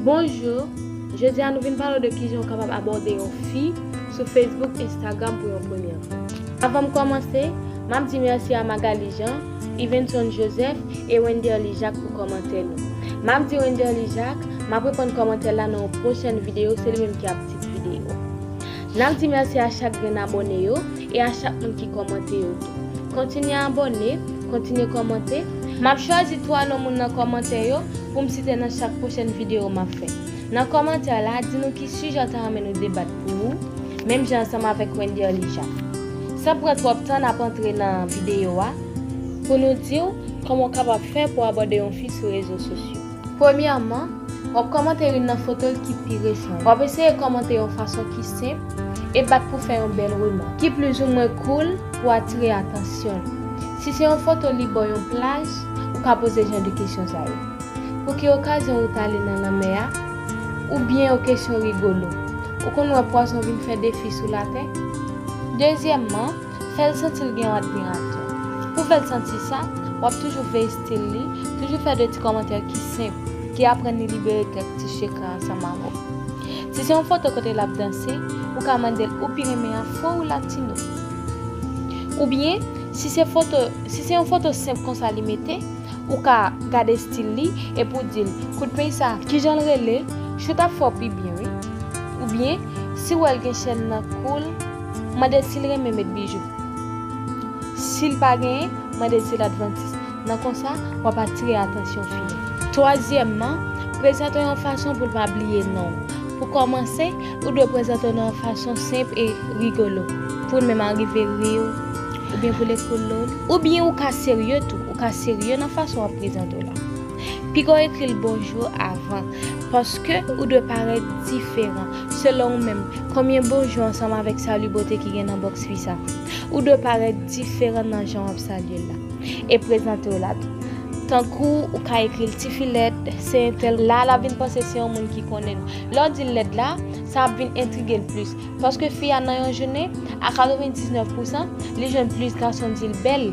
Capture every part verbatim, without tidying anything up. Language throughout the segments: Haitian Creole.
Bonjou, jodi a nou vin pale w de kijan w kapab abòde yon fi sou Facebook, Instagram pou yon premyè fwa. Avan m kòmanse, m ap di mèsi a Magalie Jean, Ivenson Joseph e Wenderly Jacques pou kòmantè nou. M ap di Wenderly Jacques, m ap reponn kòmantè la nan yon pwochèn videyo, se li menm ki ap tit videyo. N ap di mèsi a chak grenn abòne yo e a chak moun ki kòmante yo tou. Kontinye abòne, kontinye kòmante. M ap chwazi twa non moun nan kòmantè yo pou m site nan chak pwochèn videyo m ap fè. Nan kòmantè la, di nou ki sijè w ta renmen nou debat pou ou, menm jan ansanm avèk Wenderly Jacques. San pran twòp tan, n ap antre nan videyo a pou nou di w kòman w kapab fè pou abòde yon fi sou rezo sosyo. Premyèman, w ap kòmante youn nan foto l ki pi resan yo. W ap eseye kòmante yon fason ki senp e bat pou fè yon bèl remak, ki plizoumwen cool pou atire atansyon l. Si se yon foto li bò yon plaj, ou ka poze jan de kesyon sa yo. Pou ki okazyon ou t ale nan lanmè a? Oubyen yon kesyon rigolo. Ou konn wè pwason vin fè defi sou latè? Dezyèmman, fè l santi l gen yon admiratè. Pou fè l santi sa, w ap toujou veye stil li, toujou fè de ti kòmantè ki senp, ki aprann li libere kèk ti sekrè ansanm avè w. Si se yon foto kote l ap danse, ou ka mande l ou pi renmen afro ou latino. Oubyen, si se foto, si se yon foto senp konsa li mete, ou ka gade stil li epi w di l, "Kout peny sa, kijan l rele?" Chou t ap fè w pi byen, wi. Oubyen, si w wè l gen chèn nan kou l, mande l si l renmen met bijou. Si l pa genyen, mande l si l advantis. Nan konsa, w ap atire atansyon fi a. Twazyèmman, prezante w yon fason pou l pa bliye non w. Pou kòmanse, ou dwe prezante w nan yon fason senp e rigolo, pou l menm arive ri w, oubyen pou l ekolol. Oubyen ou ka serye tou, ou ka serye nan fason w ap prezante w la. Piga w ekri l bonjou avan, paske ou dwe parèt diferan selon ou menm. Konbyen bonjou ansanm avèk salut beauté ki gen nan bòks fi sa? Ou dwe parèt diferan nan jan w ap salye l la. E prezante w la tou. Tankou ou ka ekri l, "Tifi lèd, se entèl." La, l ap vin panse se yon moun ki konnen l. Lè w di l lèd la, sa ap vin entrige l plis. Paske fi a nan yon jounen, a katrevendiznèf pousan, li jwenn plis gason di l bèl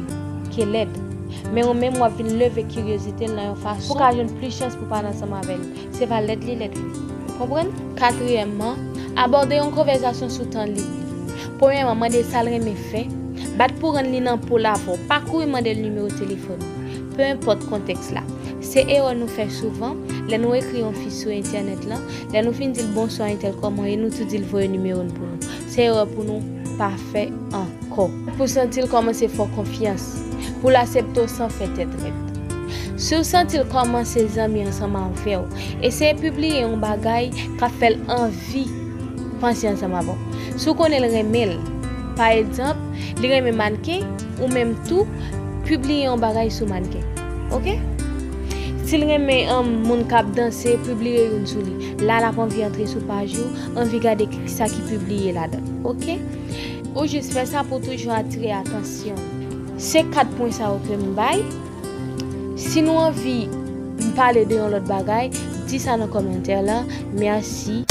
ke lèd. Men ou menm, w ap vin leve kiryozite l nan yon fason pou w ka jwenn plis chans pou w pale ansanm avè l. Se pa lèd li lèd li. Ou konprann? Katriyèmman, abòde yon konvèsasyon sou tan lib li. Premyèman, mande l sa l renmen fè. Bat pou rann li nan po l avè w. Pa kouri mande l nimewo telefòn ou. Pe enpòt kontèks la. Se erè nou fè souvan, lè nou ekri yon fi sou entènèt lan, lè nou fin di l bonswa entèl kòman w ye, nou tou di l voye nimewo n pou nou. Se erè pou nou pa fè ankò. Pou santi l kòmanse fè w konfyans, pou l aksepte w san fè tèt rèd. Si w santi l kòmanse zanmi ansanm avè w, eseye pibliye yon bagay k ap fè l anvi panse ansanm avè w. Si w konnen l renmen l, pa egzanp, li renmen mannken, ou menm tou, pibliye yon bagay sou mannken. Oke? Si l renmen, um, moun k ap danse, pibliye youn sou li. La, l ap anvi antre sou paj ou, anvi gade ki, sa ki pibliye ladan. Oke? Ou jis fè sa pou toujou atire atansyon. Se kat pwen sa yo ke m bay. Si nou anvi m pale de yon lòt bagay, di sa nan kòmantè la. Mèsi.